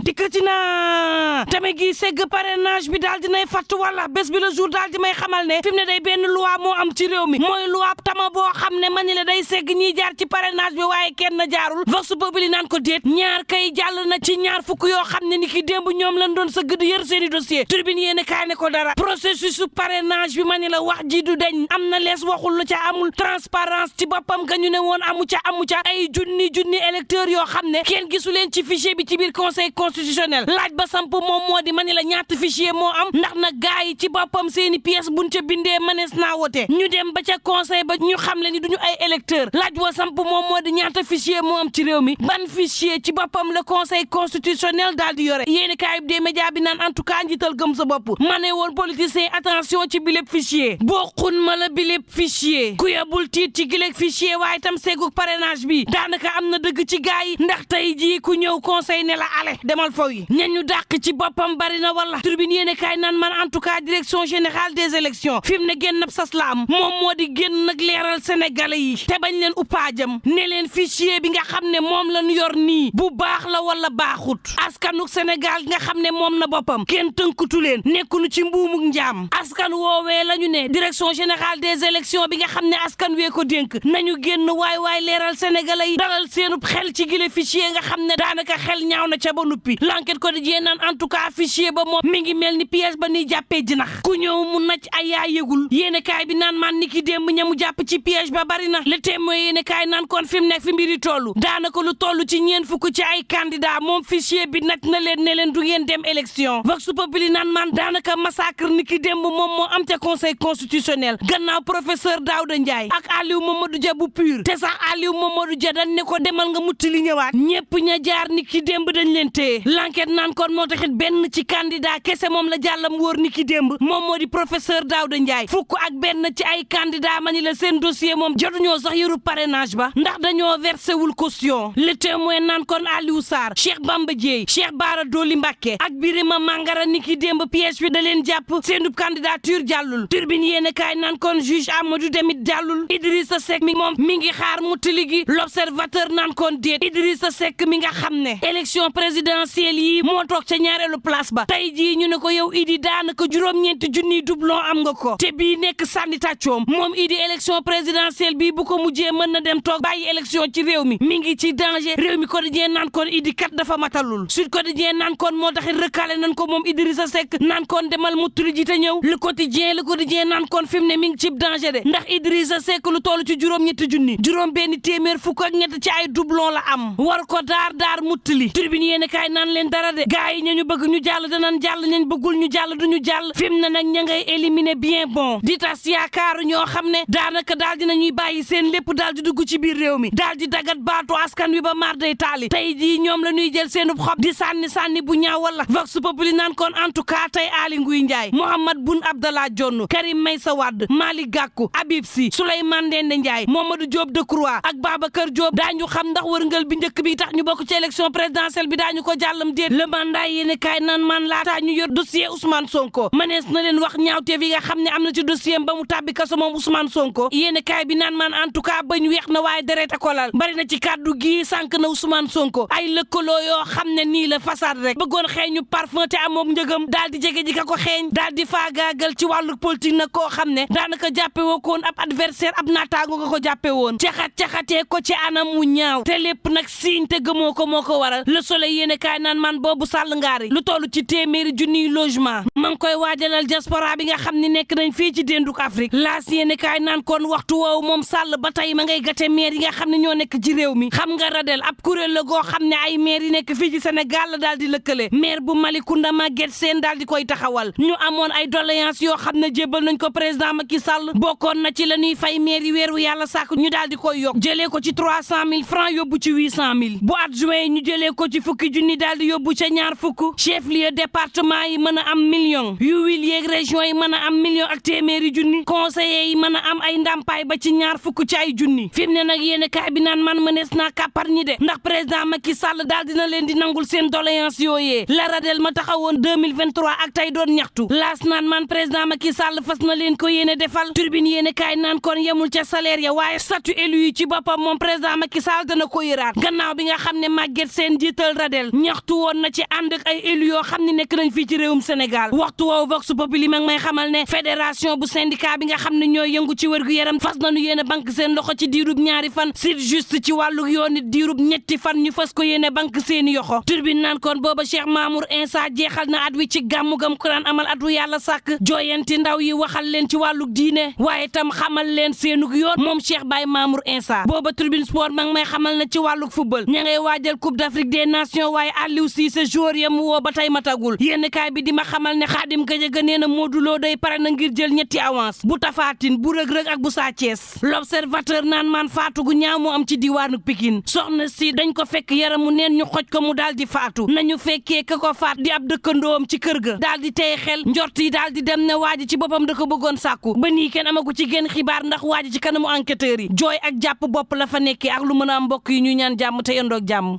dikkati na tame gi segg parrainage bi daal dinay fatt wala bés bi le jour daal di may xamal ne fi mu ne day benn loi moo am ci réew mi mooy loi tama boo xam ne mani la day segg ñiy jaar ci parrainage bi waaye kenn jaarul vox populi naan ko déet ñaar kay jàll na ci ñaar fukk yoo xam ne ni ki démb ñoom lañ doon sëgg di yër seeni dossier tribune yéene kaay ne ko dara processus su parrainage bi mani la wax ji du dañ am na lees waxul lu ca amul transparence ci boppam ga ñu ne woon amu ca ay junni électeurs yoo xam ne kenn gisu leen ci fichier bi ci biir conseil constitutionnel laaj ba samp moom moo di mani la ñaata fichier moo am ndax na gaa yi ci boppam seeni pièce buñ ca bindee mënees naa wote ñu dem ba ca conseil ba ñu xam le ni duñu ay électeurs laaj wa samp moom moo di ñaata fichier moo am ci réew mi ban fichier ci boppam le conseil constitutionnel daal di yore yéeni kaayub des médias bi naan en tout cas njiital gëm sa bopp ma ne woon politicien attention ci biléb fichier bokkun ma la biléb fichier ku yebul tiit ci gileeg fichier waaye tam seeguk parrainage bi daanaka am na dëgg ci gaa yi ndax tey jii ku ñëw conseil ne la ale demal faw yi ñañu dàq ci boppam bari na wala tribune yéene kaay naan man en tout cas direction générale des élections fi mu ne génn ab sas la am moom moo di génn nag leeral sénégalais yi te bañ leen uppaajam ne leen fichier bi nga xam ne moom lañ yor nii bu baax la wala baaxut askanu Sénégal nga xam ne moom na boppam kenn tënkutu leen nekkunu ci mbuumuk njaam askan woowee la ñu ne direction générale des élections bi nga xam ne askan wee ko dénk nañu génn waay leeral sénégalais yi dalal seenub xel ci gile fichier nga xam ne daanaka xel ñaaw na ca ba nuppi l'enquête ko di naan en tout cas fichier ba moom mi ngi mel ni pièce ba ni jàppee jinax ku ñëw mu naj ay yaa yëgul yéene kaay bi naan man ni ki démb ñamu jàpp ci piège ba bari na le témoin yéene kaay naan kon fi mu nekk fi mbiri tollu daanaka lu toll ci ñeen fukk ci ay candidat moom fichier bi naj na leen ne leen du ngeen dem élection vox populi naan man daanaka massacre ni ki démb moom moo am ca conseil constitutionnel gannaaw professeur Daouda Ndiaye ak Aliou Mamadou Dia bu pur te sax Aliou Mamadou Dia dañ ne ko demal nga mutti li ñëwaat ñépp ña jaar ni ki démb dañ leen téye l'enquête naan kon moo taxit benn ci candidat kese moom la jàllam wóor ni ki démb moom moo di professeur Daouda Ndiaye fukk ak benn ci ay candidat ma ni la seen dossier moom jotuñoo sax yëru parrainage ba ndax dañoo versé wul caution le témoin naan kon Aliou Sarr Cheikh Bamba Dièye Cheikh Bara Dolly Mbacké ak Birima Mangara ni ki démb piège bi da leen jàpp seenub candidature jàllul turbine yéene kaay naan kon juge Amadou Demit jàllul Idrissa Seck mi moom mi ngi xaar mu tiligi l'observateur naan kon déet Idrissa Seck mi nga xam ne élection présidentielle yi moo toog ca ñaareelu place ba tey jii ñu ne ko yow Idi daanaka juróom-ñeenti junniy doublon am nga ko te bii nekk sànni tàccoom moom Idi élection présidentielle bii bu ko mujjee mën na dem toog bàyyi élection ci réew mi ngi ci danger réew mi quotidien naan kon Idi kat dafa matalul Sud Quotidien naan kon moo taxit recalé nan ko moom Idrissa Seck naan kon demal mu tuli ji te ñëw le quotidien naan kon fi mu ne mi ngi ci danger de ndax Idrissa Seck lu toll ci juróom-ñetti junni juróom benn téeméer fukk ak ñett ci ay doublon la am war ko daar muttali tribune yéen kaay naan leen dara de gars yi ñu bëgg ñu jàll danañ jàll ñañ bëggul ñu jàll duñu jàll fi mu ne nag ña ngay éliminer bien bon di tas yaakaaru ñoo xam ne daanaka daal dinañuy bàyyi seen lépp daal di dugg ci biir réew mi daal di dagat baatu askan wi ba mar day taali tey jii ñoom la ñuy jël seenub xob di sànni bu ñaaw wala vox populi naan kon en tout cas tey Aly Ngouille Ndiaye Mahammed Boun Abdallah Dionne Karim Meïssa Wade Malick Gakou Habib Sy Souleymane Ndéné Ndiaye Mamadou Diop Decroix ak Babacar Diop daañu xam ndax wërngal bi njëkk bi tax ñu bokk ci élection présidentielle bi daañu ko jàllam déet le mandat yéene kaay naan man laataa ñu yor dossier Ousmane Sonko manees na leen wax ñaawteef yi nga xam ne am na ci dossier ba mu tàbbi kaso moom Ousmane Sonko yéene kaay bi naan man en tout cas bañ weex na waaye deret ko lal bari na ci kàddu gii sànq na Ousmane Sonko ay lëkkaloo yoo xam ne nii la façade rek bëggoon xeeñu parfum te amoom njëgam daal di jege ji ka ko xeeñ daal di faagaagal ci wàllu politique nag koo xam ne daanaka jàppe woo ko woon ab adversaire ab naataango nga ko jàppe woon caxatee ko ci anam wu ñaaw te lépp nag siiñ te gëmoo ko moo ko waral le soleil yéene kaay naan man boobu sàll ngaari lu toll ci téeméeri junniy logement ma ngi koy waajalal diaspora bi nga xam ne nekk nañ fii ci dénduk Afrique laas yéene kaay naan kon waxtu woowu moom sàll ba tey ma ngay gate maire yi nga xam ne ñoo nekk ci réew mi xam nga radel ab kuréel la goo xam ne ay maire yi nekk fii ci Sénégal la daal di lëkkale maire bu Malicounda Maguette Sène daal di koy taxawal ñu amoon ay doléance yoo xam ne jébbal nañ ko président Macky Sall bokkoon na ci la ñuy fay maire yi weeru yàlla sàkk ñu daal di koy yokk jëlee ko ci 300 000 francs yóbbu ci 800 000 bu adjoint ñu jëlee ko ci fukki junni daal di yóbbu ca ñaar fukk chef lieu département yi mën a am millions yu wil yeeg région yi mën a am million ak téeméeri junni conseillers yi mën a am ay ndàmpaay ba ci ñaar fukk ci ay junni fi mu ne nag yéen kaay bi naan man mënees naa kàppar ñi de ndax président Macky Sall daal dina leen di nangul seen doléance yooyee la radel ma taxawoon 2023 ak tey doon ñaxtu laas naan man président Macky Sall fas na leen ko yéene defal turbine yéen kaay naan kon yemul ca salaire ya waaye statut élu yi ci boppam moom président Macky Sall dana ko yëraat gannaaw bi nga xam ne Maguette Sène jiital radel ñaxtu woon na ci ànd ak ay élu yoo xam ne nekk nañ fii ci réewum Sénégal waxtu woowu Vox Populi mag may xamal ne fédération bu syndicat bi nga xam ne ñooy yëngu ci wérgu yaram fas nañu yéene banque seen loxo ci diirub ñaari fan sit juste ci wàllu yoon it diirub ñetti fan ñu fas ko yéene banque seeni yoxo turbine naan kon booba Cheikh Mamour Insa jeexal na at wi ci gàmmu gam ko daan amal atu yàlla sàkk jooyanti ndaw yi waxal leen ci wàllu diine waaye tam xamal leen seenug yoon moom Cheikh Baye Mamour Insa booba turbine sport mag may xamal na ci wàllu football ña ngay waajal coupe d'Afrique des nations waaye Aliou Cissé joueur yam woo ba tey matagul yénn kaay bi di ma xamal ne Khadim Gadiaga nee na Modou Lo day pare na ngir jël ñetti avance bu Tafatine bu Reug Reug ak bu Sa Thiès l'observateur naan man faatu gu ñaaw mu am ci diwaanu Pikine soxna si dañ ko fekk yaramu neen ñu xoj ko mu daal di faatu nañu fekkee ka ko faat di ab dëkkandoom ci kër ga daal di tey xel njort yi daal di dem ne waaji ci boppam da ko bëggoon sàkku ba nii kenn amagu ci genn xibaar ndax waaji ci kanamu enquêteurs yi jooy ak jàpp bopp la fa nekkee ak lu mën a am mbokk yi ñu ñaan jàmm te yendoog jàmm